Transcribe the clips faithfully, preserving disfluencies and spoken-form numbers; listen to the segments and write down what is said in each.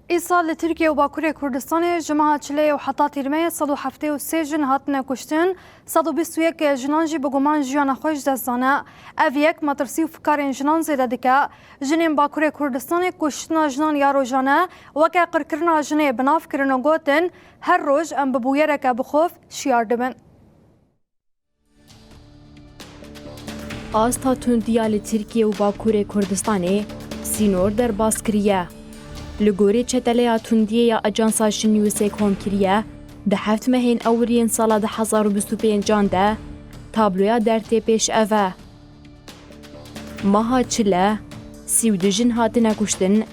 Îsal li Tirkiye û Bakurê Kurdistanê ji meha çilê û heta tîrmeyê sed û heftê û sê jin hatine kuştin, sed û bîst û yek jinan jî bi guman jiyana xwe ji dest dane. Ev yek metirsî û fikarên jinan zêde dike. Jinên Bakurê Kurdistanê kuştina jinan ya rojane weke qirkirina jinê bi nav kirin û gotin, her roj em bi bûyereke bi xwe şiyar dibin. Asta tundiya li Tirkiye û Bakurê Kurdistanê sînor derbas kiriye. Li gorî çeteleya tundiyê ya Ajansa Jin Newsê kom kiriye, di heft mehên ewilî yên sala du hezar û bîst û pêncan de tabloya dertê pêş ev e. Meha çile, sî û du jin hatine kuştin,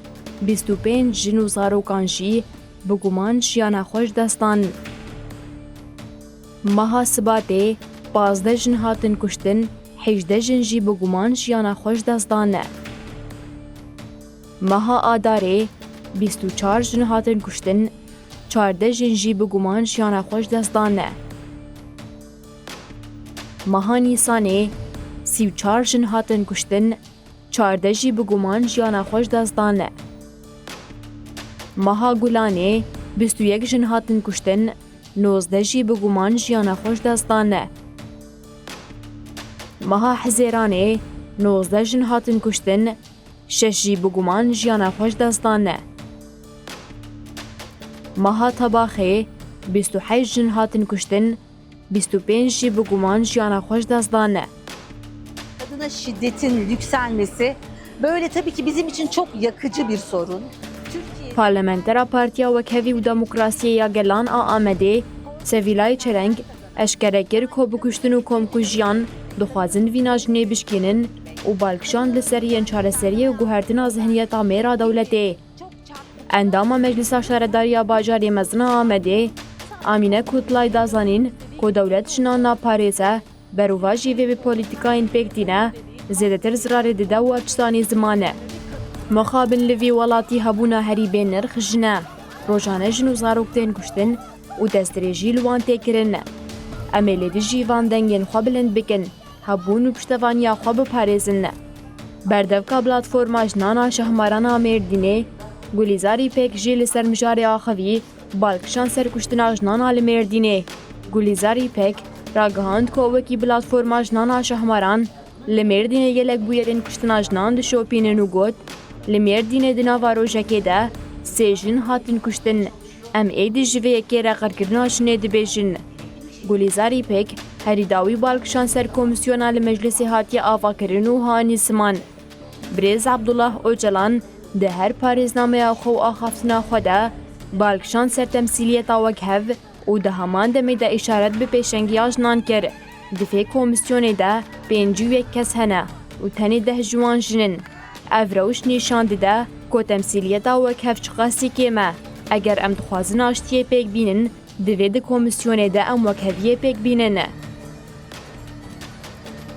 bîst û pênc jin û zarokan jî bi guman jiyana xwe ji dest dan. Meha Sibatê, pazdeh jin hatin kuştin, hejdeh jin jî bi guman jiyana xwe ji dest dan. Meha Adarê, bîst û çar jin hatin kuştin, çardeh jin jî bi guman jiyana xwe ji dest dan. Meha Nîsanê, sî û çar jin hatin kuştin, çardeh jî bi guman jiyana xwe ji dest dan. Meha Gulanê, bîst û yek jin hatin kuştin, nozdeh jî bi guman jiyana xwe ji dest dan. Meha Hizêranê, nozdeh jin hatin kuştin, şeş jî bi guman jiyana xwe ji dest dan. Meha Tebaxê, bîst û heşt jin hatin kuştin, bîst û pênc jî bi guman jiyana xwe ji dest dan. Kadına şiddetin yükselmesi böyle tabii ki bizim için çok yakıcı bir sorun. Türkiye Parlamentera Partiya Wekhevî û Demokrasiyê ya Gelan a Amedê, Sevîlay Çeleng, eşkere kir ku bi kuştin û komkujiyan dixwazin vîna jinê bişkînin û balkişand li ser yên çareseriyê û guhertina zihniyeta mêra dewletê. Endama Meclisa Şaredariya Bajarê Mezin a Amedê, Amîne Kutlay da zanîn ku dewlet jinan naparêze, berovajî vê bi polîtîkayên pêk tîne, zêdetir zirarê dide û efçitanî ziman e. Mixabin li vî welatî hebûna herî bê nirx jin e. Rojane jin û zarok tên kuştin û destdirêjî li wan tê kirin. Em ê li dijî van dengên xwe bilind bikin, hebûn û piştevaniya xwe biparêzin. Berdevka Platforma Jinan a Şahmaran a Mêrdînê, Gulîzar Îpek jî li ser mijarê axivî balkişan ser kuştina jinan a li Mêrdînê. Gulîzar Îpek ragihand ku wekî Platforma Jinan a Şahmaran li Mêrdînê gelek bûyerên kuştina jinan dişopînin û got, li Mêrdînê di nava rojekê de sê jin hatin kuştin. Em êdî ji vê yekê re qirkirina jinê dibêjin. Gulîzar Îpek herî dawî balkişan ser komîsyona li meclisê hatiye avakirin û hanî ziman. Birêz Abdullah Ocalan di her parêznameya xwe û axaftina xwe de balkişan ser temsîliyeta wekhev û di heman demê de îşaret bi pêşengiya jinan kir. Di vê komîsyonê de pêncî û yek kes hene û tenê deh ji wan jin in. Ev rewş nîşan dide ku temsîliyeta wekhev çiqasî kêm e. Eger em dixwazin aştiyê pêk bînin, divê di komîsyonê de em wekheviyê pêk bînin.